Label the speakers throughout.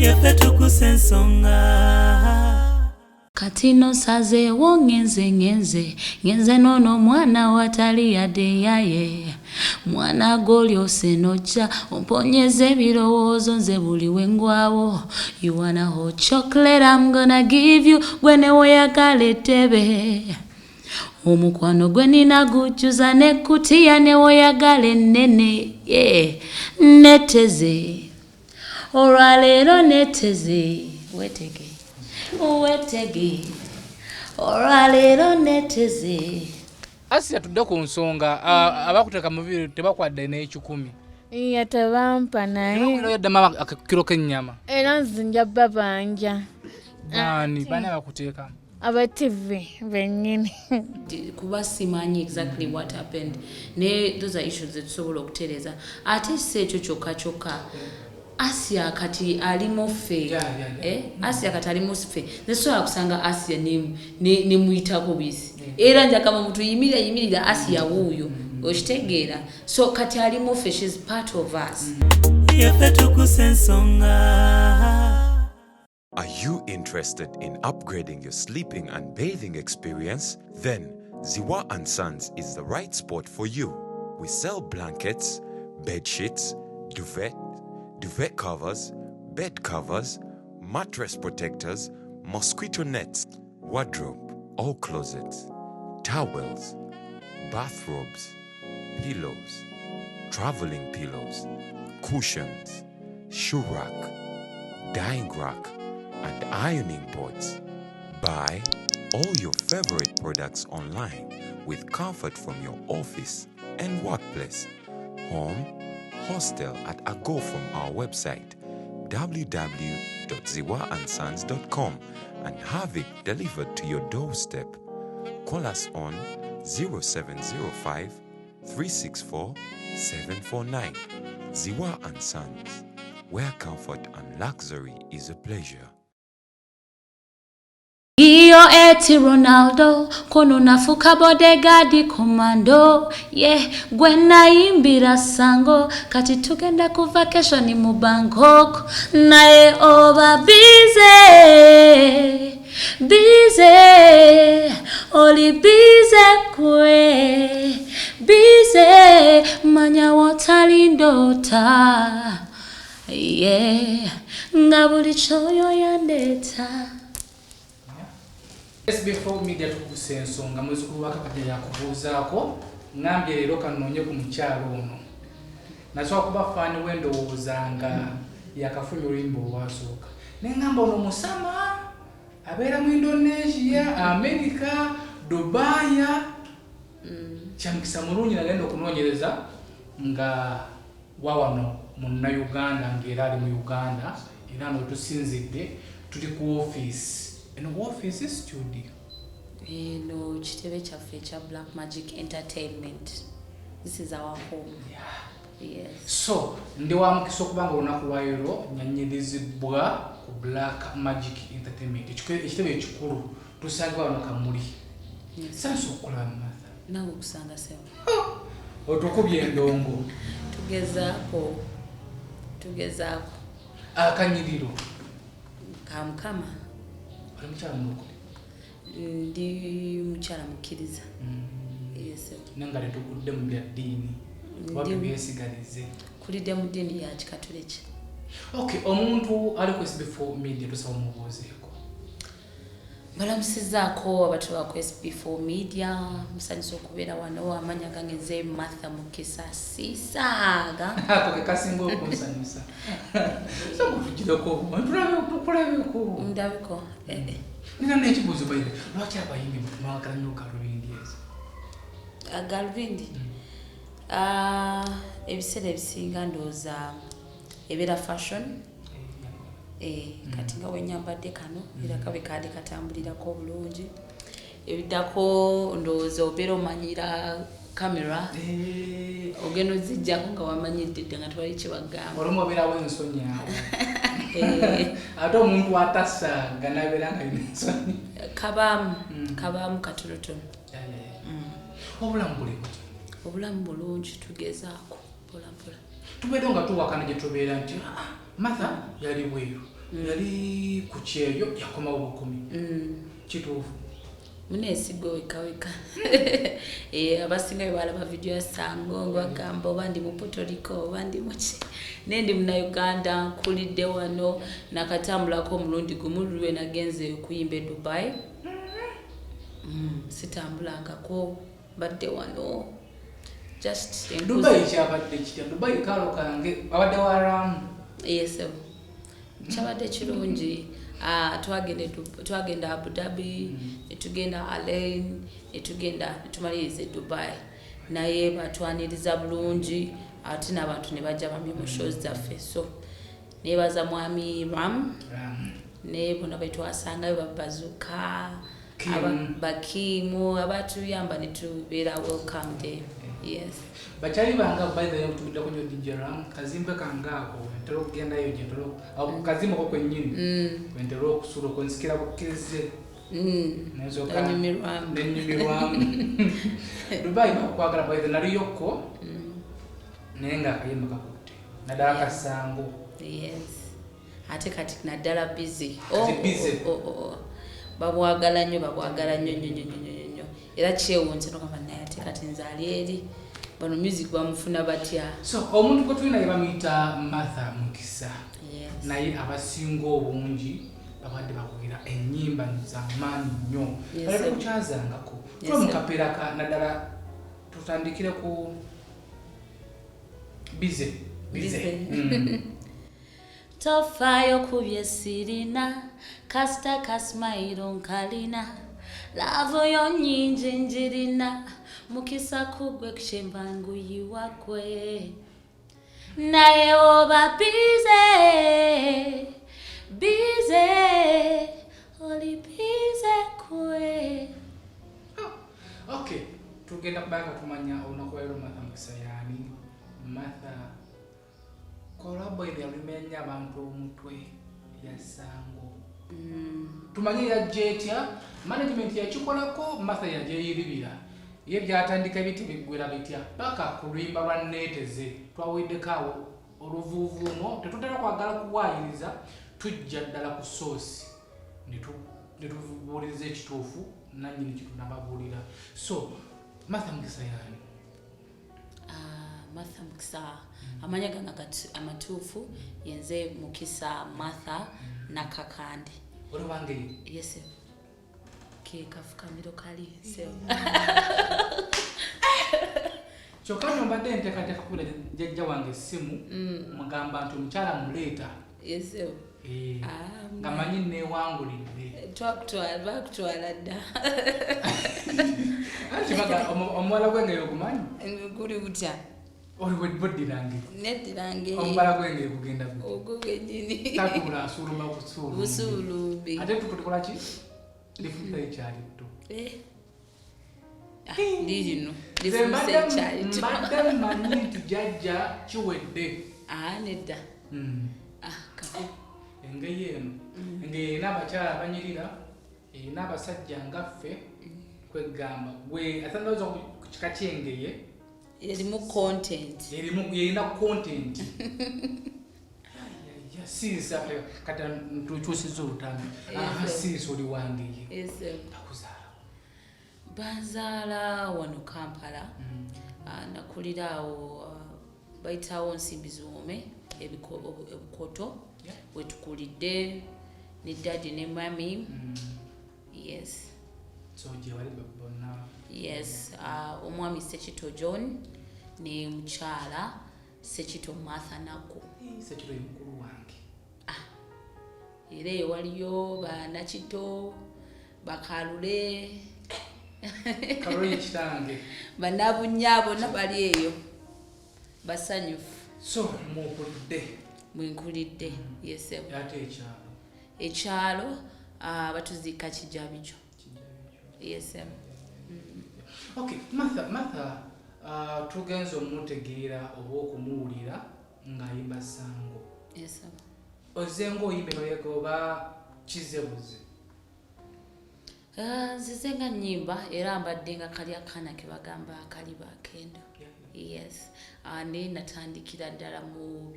Speaker 1: Yeffe tukusa ensonga.
Speaker 2: Kati no nsazeewo ngenze ngenze ngenze noono omwana watali yadde yaye mwana gw'olyose nojja omponyeza ebirowoozo nze buli wengwawo. You wanna hot chocolate, I'm gonna give you. Gwe newoyagala ettebe, omukwano gwe nina gujjuza nekutiya newoyagala ennene, yeah. Neteze olwaleero, neteze, wetege wetege olwaleero neteze.
Speaker 3: Asia, tudde ku nsonga. Abakuteeka mu bibiri tebakwadde n'ekikumi?
Speaker 4: Iya, tebampa naye.
Speaker 3: Yaddamu akakiro k'ennyama.
Speaker 4: Era nzinja babanja.
Speaker 3: Baani baani abakuteekamu?
Speaker 4: Aba TV bennyini.
Speaker 2: Kuba simanyi exactly what happened, naye those are issues zetusobola okutereeza. Ate si ekyo kyokka kyokka, Asia kati ali muffe. Eh? Asia kati ali muffe. Nesobola kusanga Asia nemuyitako bisi, era njakama muntu yimirira yimirira Asia wuuyo, okitegeera? So kati ali muffe, she's part of us.
Speaker 1: Yeffe tukusa ensonga.
Speaker 5: Are you interested in upgrading your sleeping and bathing experience? Then Ziwa and Sons is the right spot for you. We sell blankets, bed sheets, duvet, duvet covers, bed covers, mattress protectors, mosquito nets, wardrobe, all closets, towels, bathrobes, pillows, traveling pillows, cushions, shoe rack, drying rack, and ironing boards. Buy all your favorite products online with comfort from your office and workplace, home, hostel at a go from our website www.ziwaandsons.com and have it delivered to your doorstep. Call us on 0705 364 749. Ziwa and Sons, where comfort and luxury is a pleasure.
Speaker 2: Iyo eti Ronaldo kono nafuka bodyguard commando ye gwe nayimbira sango. Kati tugenda ku vacation mu Bangkok, naye oba busy busy, oli busy kwe busy, manya wotali ndota ye nga buli kyoyo yandeeta.
Speaker 3: SB4 Media tukugusa ensonga. Muzzukulu wa Kakajja yakubuuzaako. Ŋŋambye leero kanoonye ku mukyalo ono. Nasooka kuba fan w'endowooza nga yakafulumya oluyimba olwasooka, naye ŋŋamba ono musama abeera mu Indonesia, America, Dubaaya. Kyamukisa mulungi nagenda okunoonyereza nga wawano Munnayuganda, ng'era ali mu Uganda, era notusinzidde tuli ku ofiisi eno, ofiisi studio.
Speaker 2: Eno kitebe kyaffe ekya Black Magic Entertainment. This is our home, yes.
Speaker 3: So ndi wa mukisa okuba nga olunaku lwaleero nyanyirizibwa ku Black Magic Entertainment, ekitebe ekikulu tusangibwa wano Kamuli. Sansa okukulaba, Martha.
Speaker 2: Naawe okusanga, sebo.
Speaker 3: Otukubye endongo.
Speaker 2: Tugezaako, tugezaako.
Speaker 3: Akanyiriro.
Speaker 2: Ka Mukama.
Speaker 3: Oli mukyala mulokole?
Speaker 2: Ndi mukyala mukkiriza. Yes.
Speaker 3: Naye nga tetukudde mu bya ddiini oba tubyesigalize?
Speaker 2: Kulidde mu ddiini ya Kikatuliki.
Speaker 3: Okay, omuntu ali ku SB4 Media tusaba omubuuzeeko.
Speaker 2: Mbalamusizaako abatulaba ku SB4 Media. Musanyusa okubeera wano. Amanya gange nze Martha Mukisa Sisaaga.
Speaker 3: Ako ke kasinga okunsanyusa. So kutugireko, tulabe, tukulabeko.
Speaker 2: Ndabiko, eh, eh.
Speaker 3: Nina n'ekibuuzo baire, lwaki abayimbi mwagala nnyo galubindi ezo?
Speaker 2: Galubindi? Ah, ebiseera ebisinga ndowooza ebeera fashion. Eh, kati nga wenyambadde kano era kabe kaali katambulirako obulungi. Ebiddako ndowooza obeera omanyira kamera, ogenda ozijjako nga wamanyidde dda nga tewali kyebagamba.
Speaker 3: Olumu obeerawo ensonyi awo.
Speaker 2: Eh,
Speaker 3: ate omuntu atasaaga nabeera nga alina ensonyi.
Speaker 2: Kabaamu, kabaamu katonotono.
Speaker 3: Obulamu buli butya?
Speaker 2: Obulamu bulungi, tugezaako mpolampola.
Speaker 3: Tubeerewo nga tuwakana gye tubeera nti, "Ah, Martha yali bweru." Yali ku kyeyo yakomawo bukumi. Kituufu.
Speaker 2: Muneesiga weka weka. Abasinga bwe balaba vidiyo ya Sango nga bagamba oba ndi mu Puerto Rico oba ndi muki, naye ndi Munnayuganda, nkulidde wano, nakatambulako omulundi gumu lwe nagenze okuyimba e Dubai. Sitambulangako, mbadde wano just enkuzi.
Speaker 3: Dubai kyabadde kitya? Dubai kaalo kange abadde waramu.
Speaker 2: Yes, kyabadde kirungi. Twagenda Abu Dhabi, netugenda Al Ain, netugenda netumaliriza e Dubai, naye batwaniriza bulungi ate n'abantu ne bajja bamye mu shows zaffe. So nebaza mwami Ram ne bonna betwasangayo, babazuka
Speaker 3: Kim.
Speaker 2: Bakimu abatuyamba netubeera welcomed, yes.
Speaker 3: Bakyali bange by the way, tumiddeko nnyo DJ Ram, kazimbe kange ako ntera okugendayo gye ntera ako kazimbe ko kwennyini wentera okusula okwo nsikira bukkirize. Nensooka
Speaker 2: Onyumirwamu.
Speaker 3: Nenyumirwamu. Dubai bakwagala, by the naliyokko naye nga akayimba kakutte naddala kasango.
Speaker 2: Yes, ate kati naddala Busy.
Speaker 3: Kati Busy.
Speaker 2: Oh. Babwagala nnyo, babwagala nnyo nnyo nnyo nnyo nnyo nnyo, era kyewuunyisa nogamba naye ate kati nze ali eri bano music bamufuna batya?
Speaker 3: So omuntu gwe tulina ye bamuyita Martha Mukisa.
Speaker 2: Yes.
Speaker 3: Naye abasinga obungi babadde bakugira ennyimba zamaanyi nnyo.
Speaker 2: Yes,
Speaker 3: Kale
Speaker 2: sir.
Speaker 3: tukukyazangako
Speaker 2: Yes,
Speaker 3: tula mu
Speaker 2: sir.
Speaker 3: kapeera ka naddala tutandikire ku Busy.
Speaker 2: Busy. Tofaayo ku bye sirina, kasita kasimayiro nkalina, love yo nnyingi njirina, mukisa kugwe kukyemba nguyiwa gwe, naye oba busy busy, oli busy kwe.
Speaker 3: Okay, tugenda kubanga tumanya olunaku lwaleero Martha Mukisa yaani. Martha, collabo eno yalumya abantu omutwe ya Sango. Tumanye yajja etya, management yakikolako, Martha yagyeyiribira ye, byatandika biti biggwera bitya paka ku luyimba lwa Neeteze twaweddeko awo oluvuuvuumo. Tetutera kwagala kuwaayiriza, tujja ddala ku source ne tubuuliriza ekituufu nannyini kitunababuulira. So Martha Mukisa yaani?
Speaker 2: Ah, Martha Mukisa, amanya gange amatuufu yenze Mukisa Martha Nakakande.
Speaker 3: Oli wange?
Speaker 2: Yes, ke kafukamiro kali seo.
Speaker 3: Kyokka nno mbadde nteekateeka kubira jjajja wange essimu, mugamba nti omukyala muleeta.
Speaker 2: Yes. Ah,
Speaker 3: nga manyi neewangulidde.
Speaker 2: Twakutwala, bakutwala dda.
Speaker 3: Anti baga omuwala gwenge ogumanyi?
Speaker 2: Guli gutya?
Speaker 3: Oli buddirange.
Speaker 2: Neddirange.
Speaker 3: Omubala gwenge gugenda gutya?
Speaker 2: Ogwo gwennyini.
Speaker 3: Takula asuuluma busuulumbi.
Speaker 2: Busuulumbi.
Speaker 3: Ate tukutukola ki lifuta ekyali tto.
Speaker 2: Eh. Ah, lirino
Speaker 3: Nze
Speaker 2: lifuuse ekyali.
Speaker 3: mbadde mmanyi nti jjajja kiwedde.
Speaker 2: Ah, nedda. Ah, kafu.
Speaker 3: Engeri eno engeri erina abakyala abanyirira, erina abasajja nga ffe, kwegamba gwe ate ndowooza ku kika ky'engeye.
Speaker 2: Erimu content.
Speaker 3: Erimu erina content. Ya, siisa kati ntukyusiza olutambi. Aha, siisa oli wangeye?
Speaker 2: Yes.
Speaker 3: Bakuzaala?
Speaker 2: Banzaala wano Kampala. Ah, nakulira awo, bayitawo Nsimbi Ziwome, Ebukoto. Wetukulidde ne daddy ne mummy. Yes.
Speaker 3: So gye bali bonna?
Speaker 2: Yes, omwami Sekito John ne mukyala Sekito Martha Naku.
Speaker 3: Sekito ye mukulu wange.
Speaker 2: Era eyo waliyo banakito bakalule.
Speaker 3: Kalole ye kitange.
Speaker 2: Banabunya bonna bali eyo basanyufu.
Speaker 3: So mukulidde?
Speaker 2: Mwenkulidde, yes.
Speaker 3: Ate ekyalo?
Speaker 2: Ekyalo, batuziika Kijabijo, yes.
Speaker 3: Okay, Martha, Martha, tugenze omutegeera oba okumuwulira ng'ayimba Sango.
Speaker 2: Yes.
Speaker 3: Ozze ng'oyimba emabega oba kizebuze?
Speaker 2: Ah, nzize nga nnyimba era mbadde nga kali akaana ke bagamba akali bakendo. Yes. Naye natandikira ddala mu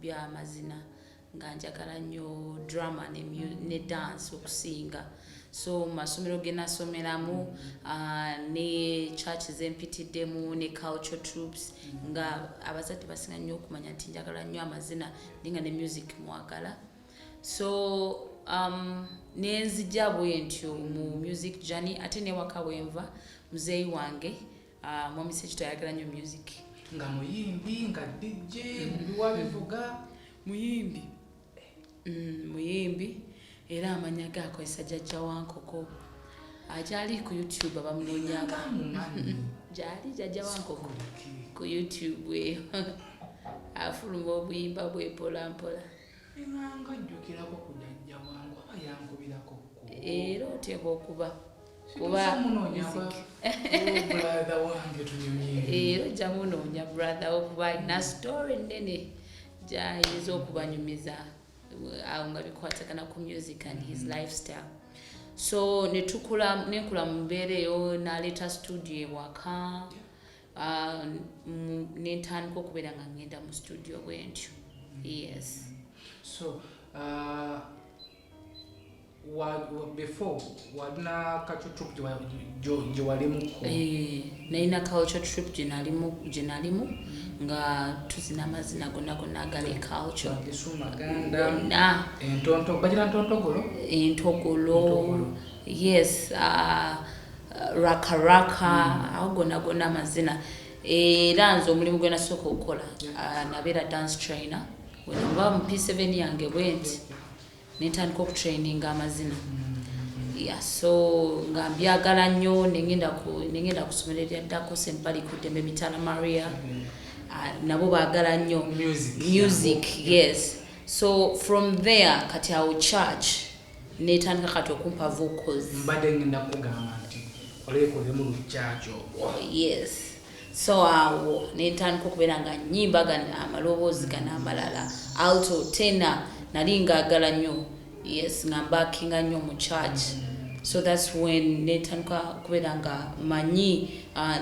Speaker 2: byamazina. Nga njagala nnyo drama ne dance okusinga. So mu masomero ge nasomeramu, ne church zempitiddemu, ne culture troops, nga abazadde basinga nnyo okumanya nti njagala nnyo amazina, naye nga ne music mwagala. So nenzija bwe ntyo mu music journey. Ate newaka bwenva, muzeeyi wange, mwami Sekito, ayagala nnyo music.
Speaker 3: Nga muyimbi, nga DJ, biwabivuga?
Speaker 2: Muyimbi. Muyimbi, era amanya ge akozesa Jjajja Wankoko. Agyali ku YouTube, abamunoonyako.
Speaker 3: Mumanyi.
Speaker 2: Gyali Jjajja Wankoko ku YouTube eyo, afuluma obuyimba bwe mpola mpola.
Speaker 3: Enganga jjukirako ku Jjajja Wange, oba yankubirako ku
Speaker 2: Era oteekwa okuba kuba
Speaker 3: Munoonya. Brother wange, tunyumye.
Speaker 2: Era ojja munoonya brother wo, kuba alina story nnene gyayinza okubanyumiza awo nga bikwatagana ku music and his lifestyle. So netukula, nenkula mu mbeera eyo, naleeta studio ewaka, nentandika okubeera nga ngenda mu studio bwentyo, yes.
Speaker 3: So before walina culture troupe gye walimuko?
Speaker 2: Eh, nalina culture troupe gye nalimu nga tuzina amazina gonna gonna agali culture.
Speaker 3: Bagisu, Maganda?
Speaker 2: Gonna.
Speaker 3: Entonto, bagira ntontogolo?
Speaker 2: Entogolo.
Speaker 3: Entogolo.
Speaker 2: Yes, rakaraka, awo gonna gonna amazina. Era nze omulimu gwe nasooka okukola, nabeera dance trainer. Wenaba mu P7 yange bwenti, nentandika okutraininga amazina. Yeah, so nga mbyagala nnyo, nengenda ku ssomero eryaddako, St Bali Kuddembe Mitala Maria. Nabo baagala nnyo
Speaker 3: Music.
Speaker 2: Music, yes. So from there, kati awo church netandika kati okumpa vocals.
Speaker 3: Mbadde ngenda kugamba nti oleekolemu lukyaki ogwo.
Speaker 2: Yes, so awo nentandika okubeera nga nyimba gano amaloboozi gano amalala, alto, tenor, nali ngaagala nnyo. Yes, nga mbackinga nnyo mu church. So that's when nentandika okubeera nga manyi,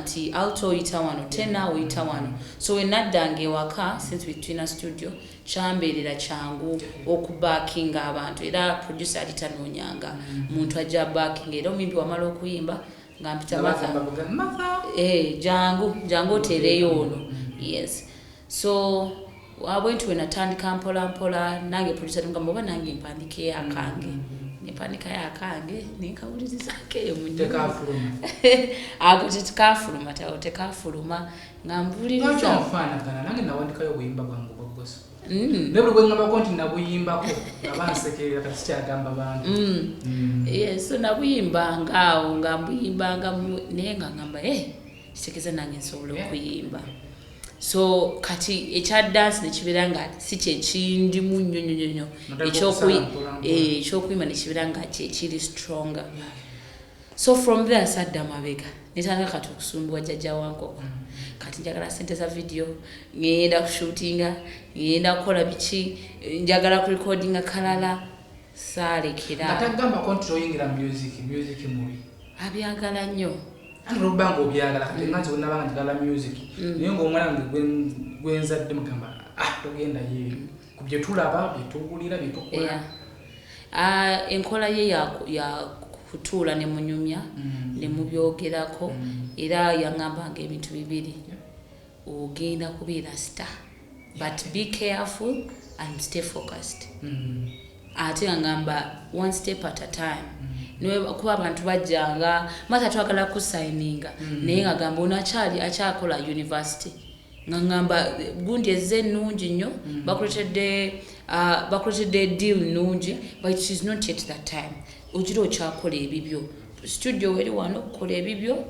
Speaker 2: nti alto oyita wano, tenor oyita wano. So wenaddanga ewaka, since we tulina studio, kyambeerera kyangu okubackinga abantu. Era producer ali tanoonyanga muntu ajja backing. Era omuyimbi wamala okuyimba nga mpita Martha.
Speaker 3: Bavuga Martha.
Speaker 2: Eh, jangu, jangu oteereyo ono. Yes, so bwentu we natandika mpola mpola. Nange producer ngamba oba nange mpandikeyo akange, nempandikayo akange, nenkawulirizaako eyo mu nyumba.
Speaker 3: Tekafuluma?
Speaker 2: Ako tetukafuluma, tawo tekafuluma, nga
Speaker 3: Lwaki?
Speaker 2: mpuliriza.
Speaker 3: Onfaanagana nange, nawandikayo obuyimba bwange obwa gospel, naye buli bwengambako nti nabuyimbako aba nsekerera, kati sikyagamba bantu.
Speaker 2: Yeah, so nabuyimbanga awo, nga mbuyimbanga naye nga ngamba, eh, kitegeeza nange nsobola okuyimba. So kati ekya dance nekibeera nga si kyekindimu nnyo nnyo nnyo nnyo.
Speaker 3: Notandika okusala mpola mpola.
Speaker 2: Ekyokuyimba nekibeera nga kyekiri stronger. So from there sadda mabega, netandika kati okusumbibwa Jjajja Wankoko. Kati njagala sente za video, ngenda kushootinga, ngenda kukola biki, njagala kurecordinga kalala, saalekera.
Speaker 3: Nga tagambako nti toyingira music, music mubi?
Speaker 2: Abyagala nnyo.
Speaker 3: Anti olwokuba nga obyagala, kati nga nze wenaba nga njagala music, naye ngaomwana wange gwenzadde mugamba, ah, togenda yeeyo ku bye tulaba, bye tuwulira, bye tukola.
Speaker 2: Yeah. Enkola ye ya kutuula ne munyumya ne mubyogerako. Era yaŋŋambanga ebintu bibiri: ogenda kubeera star, but be careful and stay focused. Ate nga one step at a time. Kuba abantu bajjanga, "Mata, twagala kusayininga," naye nga gamba ono akyali akyakola university, nga ngamba gundi ezze ennungi nnyo, bakuletedde deal nnungi, but it is not yet that time. Ogira okyakola ebibyo, studio weri wano, kola ebibyo.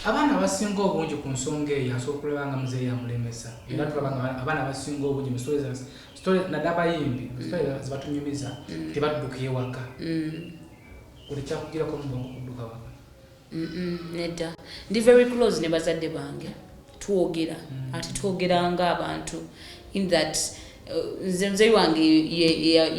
Speaker 3: Abaana abasinga obungi ku nsonga eyo asobola okulaba nga muzeeyi amulemesa. Era tulaba nga abaana abasinga obungi mu story, naddala abayimbi, story zebatunyumiza, tebadduka ewaka. Buli kyakugirako mu bwongo kudduka waka?
Speaker 2: Nedda, ndi very close ne bazadde bange, twogera, ate twogera ng'abantu, in that nze muzeeyi wange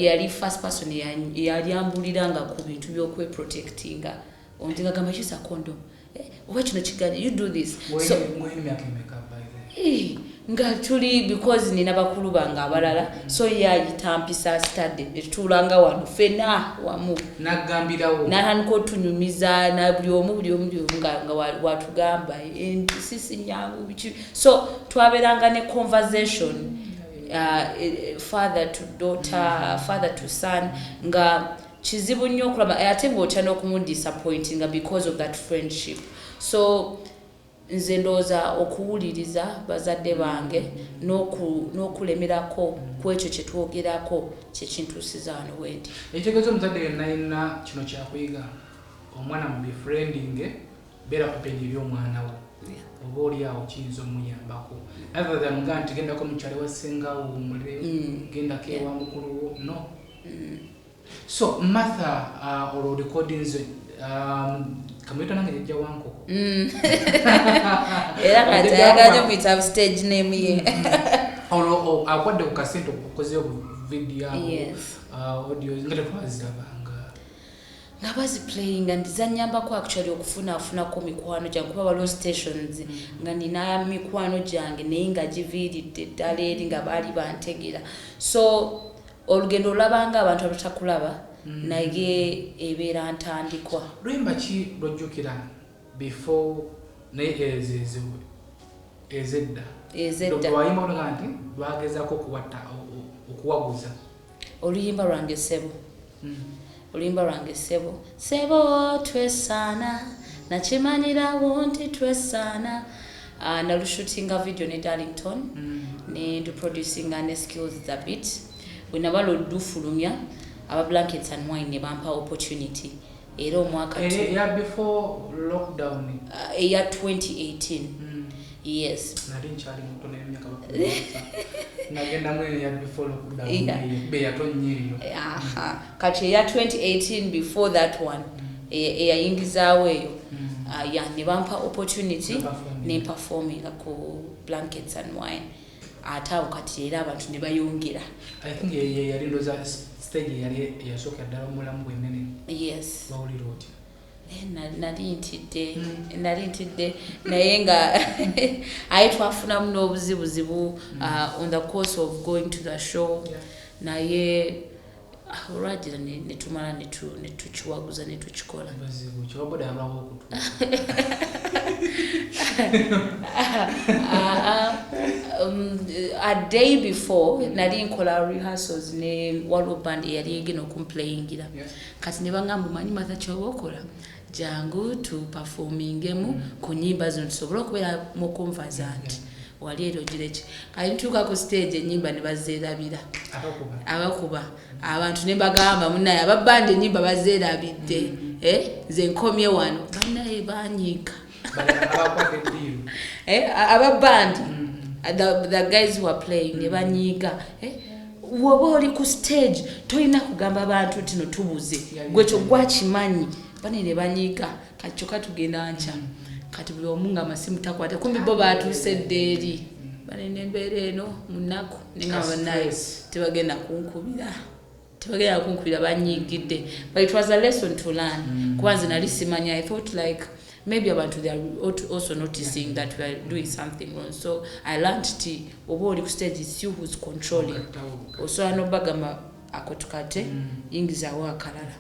Speaker 2: yali first person yali ambuliranga ku bintu by'okweprotectinga. Onti nga gamba, "Use a condom." Eh, oba kino kigali, you do this. So
Speaker 3: Ng'olina emyaka emeka by then?
Speaker 2: Eh, Nga tuli, because nina bakulu bange abalala, so ye ayita mpisa study, netutuulanga wano fena wamu.
Speaker 3: Nagambirawo.
Speaker 2: Natandika otunyumiza na buli omu, buli omu, buli omu, nga watugamba sisi nyangu biki. So twabeeranga ne conversation, father to daughter, father to son, nga kizibu nnyo okulaba ate ng'otya n'okumudisappointinga because of that friendship. So nze ndowooza okuwuliriza bazadde bange n'okulemerako ku ekyo kye twogerako kyekintuusiza wano wendi.
Speaker 3: Ekitegeeza omuzadde yenna yenna kino kyakuyiga: omwana mu befriending, beera open eri omwana wo, oba oli awo kiyinza omuyambako, other than nga nti gendako mukyalo wa ssengawo owummule, gendako ewa mukulu wo, no. So Martha, olwo recordings, kamuyita nange Jjajja Wankoko.
Speaker 2: Era kati ayagala nnyo muyita stage name ye.
Speaker 3: Olwo akwadde ku kasente okukozeyo video awo, audio nga tetwazirabanga.
Speaker 2: Nga baziplayinga, ndizanyambako actually okufunaafunako mikwano gyange, kuba waliwo stations nga nina mikwano gyange naye nga giviiridde ddala eri nga baali bantegera. So olugendo olabanga abantu abatakulaba, naye ebeera ntandikwa.
Speaker 3: Luyimba ki lwojjukira before, naye ezo ezedda?
Speaker 2: Ezedda.
Speaker 3: Lwayimba onaga nti lwagezaako okuwatta okuwaguza.
Speaker 2: Oluyimba lwange Sebo. Oluyimba lwange Sebo, Sebo twesaana, nakimanyirawo nti twesaana. Nalushutinga video ne Darlington, ne nduproducinga ne Skills The Beat. Bwe nabala olufulumya, aba Blankets and Wine ne bampa opportunity era omwaka
Speaker 3: Eya before lockdown?
Speaker 2: Eya 2018, yes.
Speaker 3: Nali nkyali muto n'emyaka bakubuuza nagendamu eyo ya before lockdown. Eyo be yatonnya eyo.
Speaker 2: Aha. Kati eya 2018, before that one, eyayingizaawo eyo. Ah, ya, ne bampa opportunity.
Speaker 3: Ne-performinga.
Speaker 2: Ne performinga ku Blankets and Wine, ate awo kati era abantu ne bayongera.
Speaker 3: I think ye yali ndoza stage eyali eyasooka ddala omulamu bwenene.
Speaker 2: Yes.
Speaker 3: Bawulira otya?
Speaker 2: Nali ntidde, nali ntidde, naye nga aye twafunamu n'obuzibuzibu on the course of going to the show. Naye olwagira netumala netukiwaguza netukikola.
Speaker 3: Buzibu kiwaboda yalwawo okutuuka.
Speaker 2: A day before nali nkola rehearsals ne waliwo band eyali egenda okumplayingira. Kati ne bagamba, "Omanyi Martha, kyoba okola, jangu tuperformingemu ku nyimba zino tusobole okubeera mu conversant wali ero gireki." Kati ntuuka ku stage, enyimba ne bazeerabira.
Speaker 3: Abakuba.
Speaker 2: Abakuba, abantu ne bagamba, "Munaye, ababanda enyimba bazeerabidde. Eh, nze nkomye wano." Bannaye banyiika.
Speaker 3: Abakwadde eddiiru.
Speaker 2: Eh, ababandi, the guys who are playing ne banyiiga. Eh, woba oli ku stage tolina kugamba abantu nti no tubuze. Gwe kyo gwakimanyi. Bane ne banyiiga. Kati kyokka tugenda nkya, kati buli omu nga amasimu takwata, kumbi bo batuuse dda eri. Bane nembeera eno munaku nengamba, "Bannaye,
Speaker 3: Stress.
Speaker 2: tebagenda kunkubira, tebagenda kunkubira, banyiigidde." But it was a lesson to learn, kuba nze nali simanya. I thought like maybe abantu, they are also noticing that we are doing something wrong. So I learned ti oba oli ku stage, it's you who's controlling.
Speaker 3: Okattawo.
Speaker 2: Osobola nobagamba ako tukate, yingizawo akalala.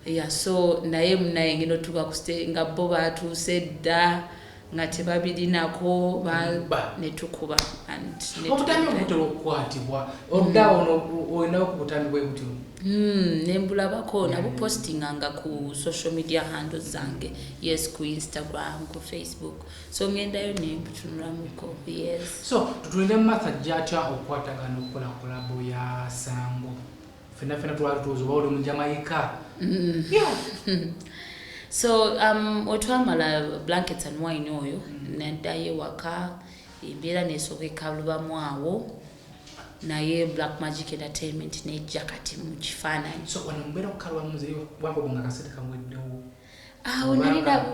Speaker 2: Yeah, so naye munaye ngenda otuuka ku stage nga bo batuuse dda, nga tebabirinako
Speaker 3: Ba.
Speaker 2: netukuba and
Speaker 3: Obutambi obutera okukwatibwa oluddawo, olinawo ku butambi bwe butyo?
Speaker 2: Nembulabako, nabupostinganga ku social media handles zange, yes, ku Instagram, ku Facebook, so ngendayo nembutunulamuko, yes.
Speaker 3: So tutulinde Martha ajja atya okukwatagana okukola collabo ya Sango? Fenna fenna twali tuuza oba oli mu Jamaica. Yeah.
Speaker 2: So wetwamala Blankets and Wine oyo, naddayo ewaka, embeera nesooka ekalubamu awo, naye Black Magic Entertainment nejja kati mu kifaananyi.
Speaker 3: So wano mubeera okukalwamu wankoko nga kasente kaweddewo.
Speaker 2: Awo nalina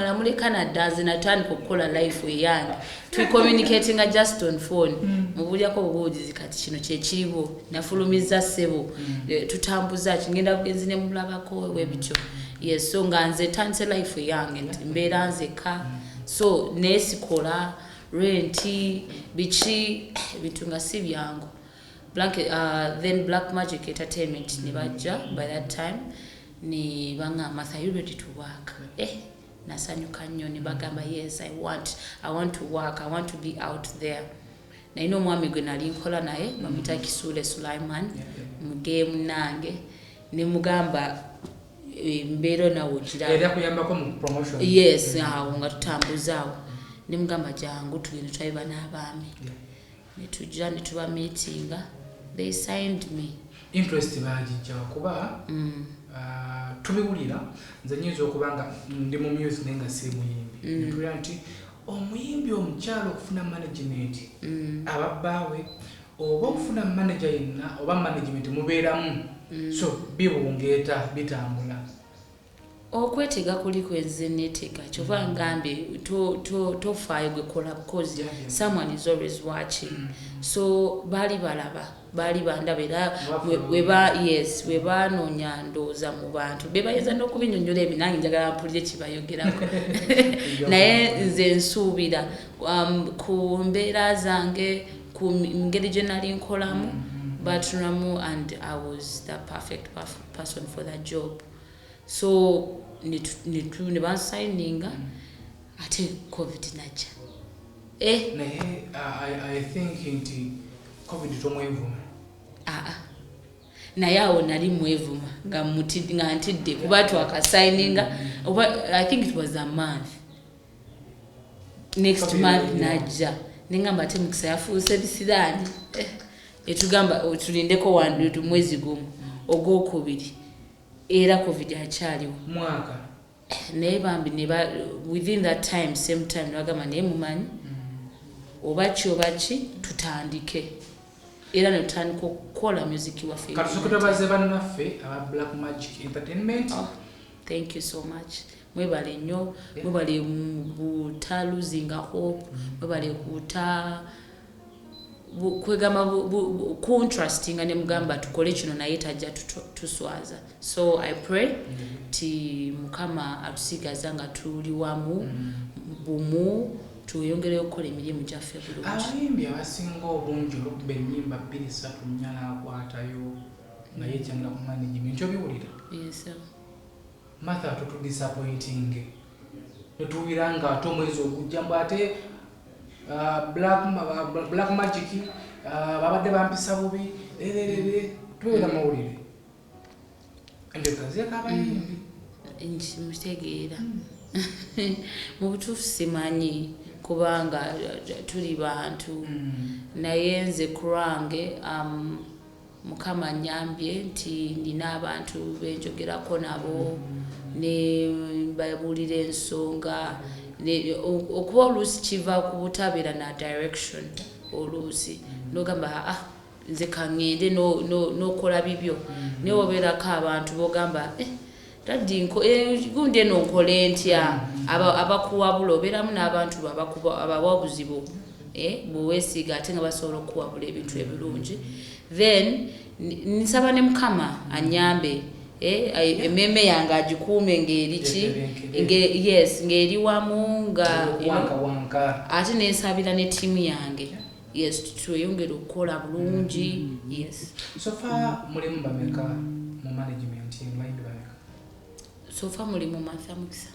Speaker 2: namuleka nadda, nze natandika okukola life eyange, tucommunicatinga just on phone. Mubulyako obubuulizi, kati kino kyekiriwo, nafulumiza ssebo. Eh, tutambuza ki, ngenda bugenzi nemulabako webityo, yes. So nga nze tandise life eyange nti mbeera nzeka, so naye sikola. Renti, biki, ebintu nga si byangu. Then Black Magic Entertainment ne bajja by that time ne baŋŋamba, "Martha, you ready to work?" Nasanyuka nnyo ne bagamba, "Yes, I want to work, I want to be out there." Nalina omwami gwe nali nkola naye, bamuyita Kisuule Sulaiman, muge munange, ne mugamba, "Embeera nawe ogiraba."
Speaker 3: Yali akuyambako mu promotion.
Speaker 2: Yes, awo nga tutambuza awo, nemugamba, "Jangu tugende tulabe n'abaami." Netujja netuba meetinga, they signed me.
Speaker 3: Interest bagijjawa? Kuba tubiwulira, nze nyinza okuba nga ndi mu music naye nga siri muyimbi. Netulira nti omuyimbi omukyalo okufuna management, ababbaawe oba okufuna manager yenna oba management mubeeramu, so bibungeeta, bitambula.
Speaker 2: Okwetega kuli kwenze neetega, kyova ngambye tofaayo gwe kola because someone is always watching. So baali balaba, baali bandaba era yes, we banoonya, ndowooza mu bantu be bayinza n'okubinyonyola ebyo, nange njagala mpulire kibayogerako. Naye nze nsuubira ku mbeera zange, ku ngeri gye nali nkolamu, batunulamu and I was the perfect person for that job. So ne bansayininga, ate COVID najja.
Speaker 3: Naye I think nti COVID tomwevuma.
Speaker 2: Aa, naye awo nali mwevuma nga ntidde kuba twakasayininga oba I think it was a month, next
Speaker 3: COVID
Speaker 2: month
Speaker 3: yeah.
Speaker 2: najja nengamba, ate Mukisa yafuuse bisiraani. Etugamba, oh, tulindeko mwezi gumu, ogwokubiri, era COVID akyaliwo.
Speaker 3: Mwaka.
Speaker 2: Naye bambi within that time, same time, nebagamba, "Naye mumanyi oba ki oba ki, tutandike." Era netutandika okukola music waffe.
Speaker 3: Katusooke twebaze bannaffe aba Black Magic Entertainment.
Speaker 2: Oh, thank you so much, mwebale nnyo, mwebale buta losinga hope, mwebale kuta kwegamba kuntrustinga ne mugamba tukole kino, naye tajja tuswaza. So I pray ti Mukama atusigaza nga tuli wamu bumu, tweyongereyo okukola emirimu gyaffe bulungi.
Speaker 3: Abayimbi abasinga obungi olukuba ennyimba bbiri, ssatu, nnya, n'akwatayo nga yekyanga ku management, obiwulira?
Speaker 2: Yes, sir.
Speaker 3: Martha, tutudisappointing netuwulira nga ate omwezi ogujja mbu ate Black Magic babadde bampisa bubi ererere. Tubeera mawulire endeekazeeko abayimbi.
Speaker 2: Nti mutegeera, mu butuufu simanyi kubanga tuli bantu, naye nze ku lwange Mukama nyambye nti nina abantu benjogerako nabo ne babuulira ensonga. Okuba oluusi kiva ku butabeera na direction, oluusi nogamba, "Ah, nze kaŋŋende," n'okola bibyo, naye obeerako abantu bogamba, "Eh, daddy, gundi eno nkole ntya?" Abakuwabula, obeeramu n'abantu bo abawabuzi bo, bweweesiiga ate nga basobola okuwabula ebintu ebirungi. Then nsaba ne Mukama anyambe, emmeeme yange agikuume ng'eri ki?
Speaker 3: Yetebenkere.
Speaker 2: Yes, ng'eri wamu nga
Speaker 3: Wanka wanka.
Speaker 2: Ate nensabira ne ttiimu yange, yes, tweyongere okukola bulungi, yes.
Speaker 3: So far mulimu bameka mu management eno? Bayimbi bameka?
Speaker 2: So far mulimu Martha Mukisa.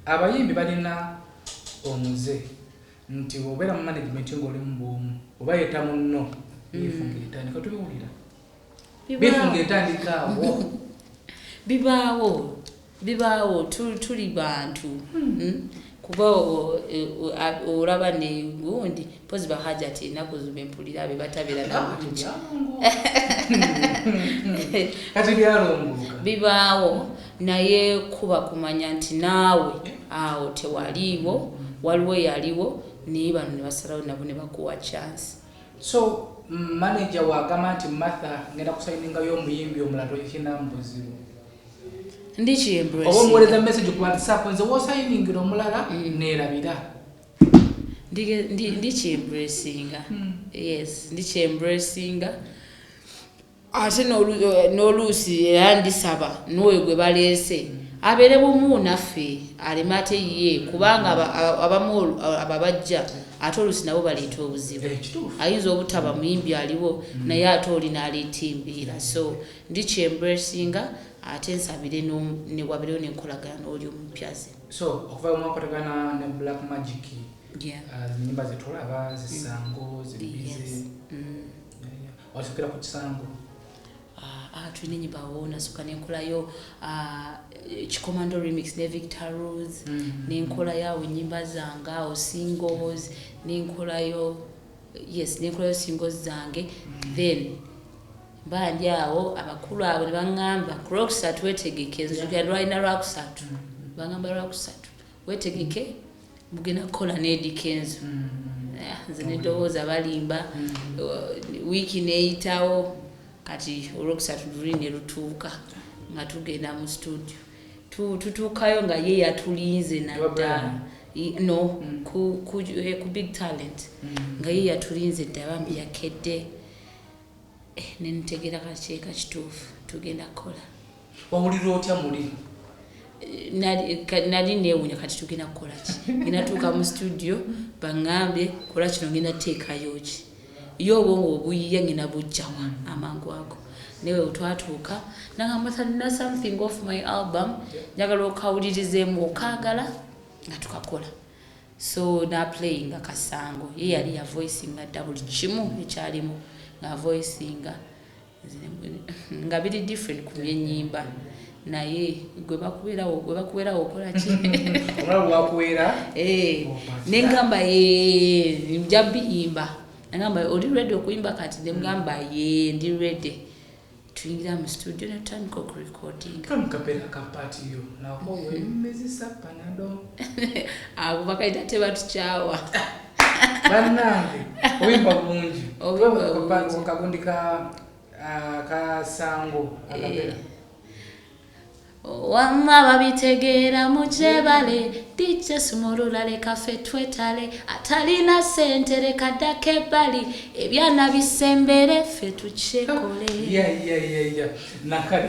Speaker 3: Abayimbi balina omuze nti obeera mu management ng'olimu bwomu oba yeta munno, beef ng'etandika, tubiwulira, beef ng'etandika awo.
Speaker 2: Bibaawo, bibaawo, tuli bantu. Kuba olaba ne gundi mpozi bahajati ennaku zino empulira be batabeera
Speaker 3: Ah,
Speaker 2: nabulungi.
Speaker 3: Kati byalongooka.
Speaker 2: Bibaawo, naye kuba kumanya nti naawe awo tewaliiwo, waliwo eyaliwo, naye bano ne basalawo nabo ne bakuwa chance.
Speaker 3: So manager wagamba nti, "Martha, ngenda kusayiningayo omuyimbi omulala," tokinamu buzibu?
Speaker 2: Ndikyembracinga.
Speaker 3: Oba omuweereza message ku WhatsApp, "Nze wosayiningira omulala neerabira"?
Speaker 2: Ndikyembracinga, yes, ndikyembracinga. Ate n'oluusi era ndisaba n'oyo gwe baleese abeere bumu naffe, aleme ate ye, kubanga abamu ababajja Ate oluusi nabo baleeta obuzibu.
Speaker 3: Eh, kituufu.
Speaker 2: Ayinza obutaba muyimbi aliwo, naye ate oli n'aleeta embeera. So ndi kyembracinga, ate nsabire ne wabeerewo n'enkolagana n'oli omupyaze.
Speaker 3: So okuva mwakwatagana ne Black Magic, enyimba zetulaba zisango zibize.
Speaker 2: Yes.
Speaker 3: Wasukira ku kisango?
Speaker 2: Tulina enyimba awo nasooka nenkolayo Kikomando remix ne Victor Rose, nenkolayo awo enyimba zange awo singles, nenkolayo, yes, nenkolayo singles zange. Then mba ndi awo, abakulu abo ne baŋŋamba ku Lwokusatu wetegeke. Nzijukira lwalina Lwakusatu, baŋŋamba Lwakusatu wetegeke, mugenda kukola ne Eddy Kenzo. Nze nedowooza balimba. Wiiki neeyitawo, kati Olwokusatu luli ne lutuuka nga tugenda mu studio. Tutuukayo nga ye yatulinze nadda.
Speaker 3: Brian?
Speaker 2: No, ku Big Talent, nga ye yatulinze dda, bambi yakedde. Nentegeera kakyeka kituufu, tugenda kukola.
Speaker 3: Wawulira otya muli?
Speaker 2: Nali neewunya, kati tugenda kukola ki? Ngenda tuuka mu studio baŋŋambye kola kino, ngenda teekayo ki? Ye obwongo obuyiye ngenda bujjawa amangu ago? Naye bwe twatuuka nagamba, "Nina something off my album, njagala okawulirizeemu, okaagala nga tukakola." So naplayinga kasango, ye yali yavoicinga dda buli kimu ekyalimu, nga voicinga nga biri different ku byenyimba, naye gwe bakubeerawo okola ki?
Speaker 3: Omulala wakuweera.
Speaker 2: Eh, nengamba ye nja biyimba. Nagamba, "Oli ready okuyimba kati?" Nemugamba, "Ye, ndi ready." Tuyingira mu studio netutandika okurecordinga.
Speaker 3: Kamukapera kapatiyo nako wemezisa Panado.
Speaker 2: Abo bakayita tebatukyawa.
Speaker 3: Bannange, obuyimba bungi.
Speaker 2: Obuyimba bungi.
Speaker 3: Kagundi ka kasango akapera.
Speaker 2: Wamma babitegeera mukyebale, DJ sumulula, leka ffe twetale, atalina ssente leka ddako ebbali, ebyana bisembere ffe tukyekole.
Speaker 3: Ya, nakali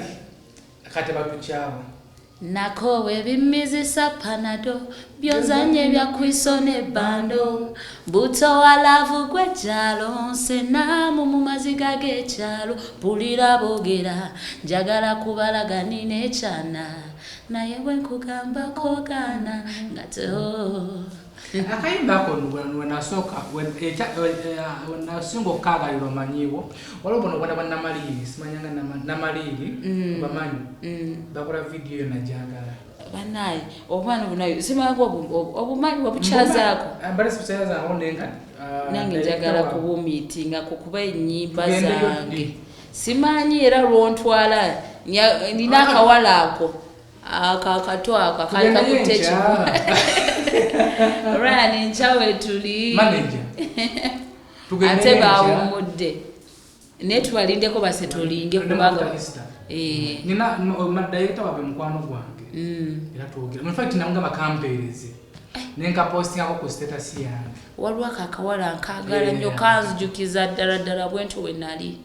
Speaker 3: kate batukyawa.
Speaker 2: Nako ebimizisa Panado, byozanye byakwiso ne bando, buto walavu gwekyalo, nsenaamu mu maziga g'ekyalo, mpulira boogera, njagala kubalaga nina ekyana, naye bwe nkugambako gaana nga te
Speaker 3: Akayimba ako wenasooka wenasinga okukaagalira, omanyiiwo waliwo buno obwana bwa Namaliiri, simanyanga Namaliiri, bamanyi bakola vidiyo yo najagala.
Speaker 2: Banaye obwana bunayo simanga obumanyi wabukyazaako.
Speaker 3: Mbale sibukyazango nenga.
Speaker 2: Nange njagala kubumiitingako kuba ennyimba
Speaker 3: Tugendeyo
Speaker 2: zange
Speaker 3: ddi?
Speaker 2: Simanyi era lwontwala. Nina akawala ako ako akato ako akali
Speaker 3: Tugendeyo
Speaker 2: kakutte
Speaker 3: enkya.
Speaker 2: ekivu. Ryan, enkya wetuli.
Speaker 3: Manager. Tugendeyo
Speaker 2: Ate
Speaker 3: enkya.
Speaker 2: bawummudde, naye tubalindeko basetolinge
Speaker 3: Tugendemu
Speaker 2: kubanga
Speaker 3: after Easter.
Speaker 2: Eh,
Speaker 3: Nina director wabwe mukwano gwange, era twogera. In fact namugamba kampeereze nenkapostingako ku status yange.
Speaker 2: Waliwo ako akawala nkaagala nnyo. Kanzijukiza ddala ddala bwentyo we nali,